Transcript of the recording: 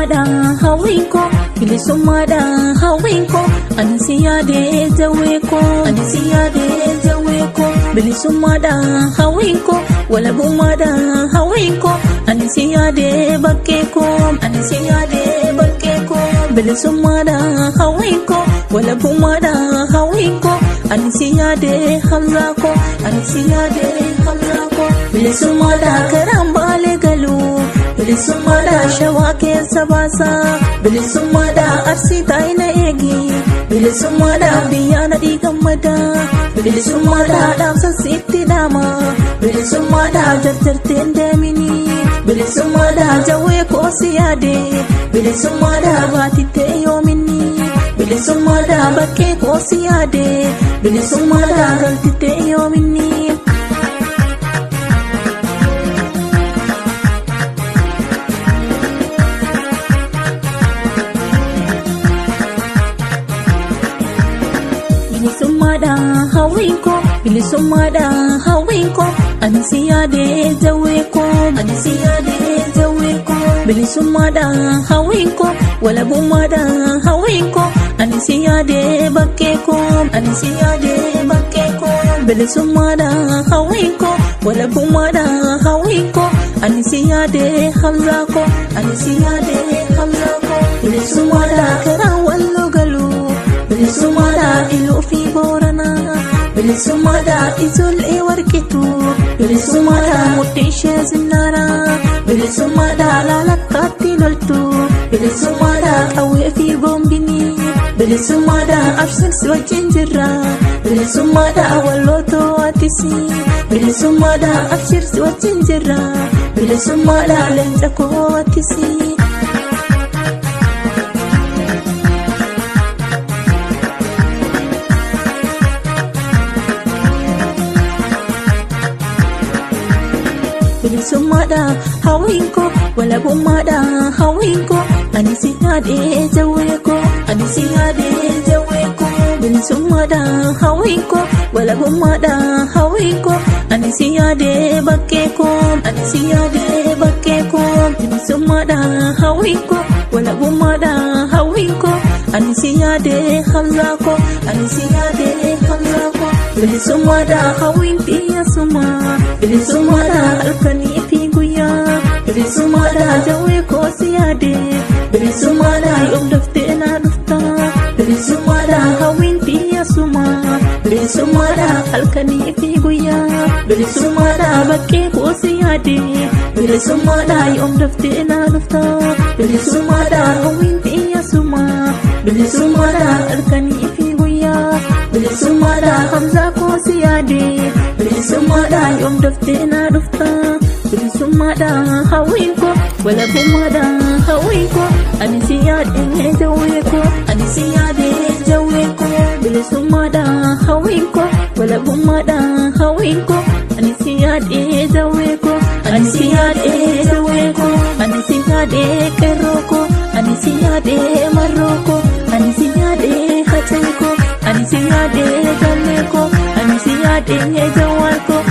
Bilisummaadha hawwiin koo, bilisummaadha hawwiin koo, ani si yaadee jawwee koo, ani si yaadee jawwee koo. Bilisummaadha hawwiin koo, walabummaadha hawwiin koo, ani si yaadee bakkee koo, ani si yaadee bakkee koo. Bilisummaadha hawwiin koo, walabummaadha hawwiin koo, ani si yaadee Hamzaa koo, ani si yaadee Hamzaa koo. Bilisummaadha karaan baalee galuu. Bilisummaadha shawaa keessa baasaa. Bilisummaadha arsii taa'ina eegi. Bilisummaadha biyyaana dhiigammada. Bilisummaadha dhaamsa sitti dhaama. Bilisummaadha jarjarteen deemini. Bilisummaadha jawwee koo si yaade. Bilisummaadha baatittee yoominni. Bilisummaadha bakkee koo si yaade. Bilisummaadha galtittee yoominni. Bilisummaadha hawwiin koo, bilisummaadha hawwiin koo, ani si yaadee jawwee koo, ani si yaadee jawwee koo. Bilisummaadha hawwiin koo, walabummaadha hawwiin koo, ani si yaadee bakkee koo, ani si yaadee bakkee koo. Bilisummaadha hawwiin koo, walabummaadha hawwiin koo, ani si yaadee Hamzaa koo, ani si yaadee Hamzaa koo. Bilisummaadha karaan walloo galuu. Bilisummaadha iluu fi booranaa. Bilisummaadha ijoollee warqitu. Bilisummaadha mudhii ishee zinnaaraa. Bilisummaadha laalakkaatti loltu. Bilisummaadha qawwee fi boombiini. Bilisummaadha abshir si wajjin jirra. Bilisummaadha wallootoo atisi. Bilisummaadha abshir si wajjin jirra. Bilisummaadha leenca koo atisi. Bilisummaadha hawwiin koo, walabummaadha hawwiin koo, ani si yaadee jawwee koo, ani si yaadee jawwee koo. Bilisummaadha hawwiin koo, walabummaadha hawwiin koo, ani si yaadee bakkee koo, ani si yaadee bakkee koo. Bilisummaadha hawwiin koo, walabummaadha hawwiin koo, ani si yaadee Hamzaa koo, ani si yaadee Hamzaa koo. Bilisummaadha hawwiin xiyya sumaa. Bilisummaadha halkanii fi guyyaa. Bilisummaadha jawwee koo si yaade. Bilisummaadha yoom daftee naa dhufta. Bilisummaadha hawwiin xiyya sumaa. Bilisummaadha halkanii fi guyyaa. Bilisummaadha bakkee koo si yaade. Bilisummaadha yoom daftee naa dhufta. Bilisummaadha hawwiin xiyya sumaa. Bilisummaadha halkanii fi guyyaa. Bilisummaadha Hamzaa koo si yaade. Bilisummaadha yoom daftee naa dhufta. Bilisummaadha hawwiin koo, walabummaadha hawwiin koo, ani si yaadee jawwee koo, ani si yaadee jawwee koo. Bilisummaadha hawwiin koo, walabummaadha hawwiin koo, ani si yaadee jawwee koo, ani si yaadee jawwee koo, ani si yaadee qeerroo koo, ani si yaadee marroo koo, ani si yaadee hacee koo, ani si yaadee jallee koo, ani si yaadee jawaar koo.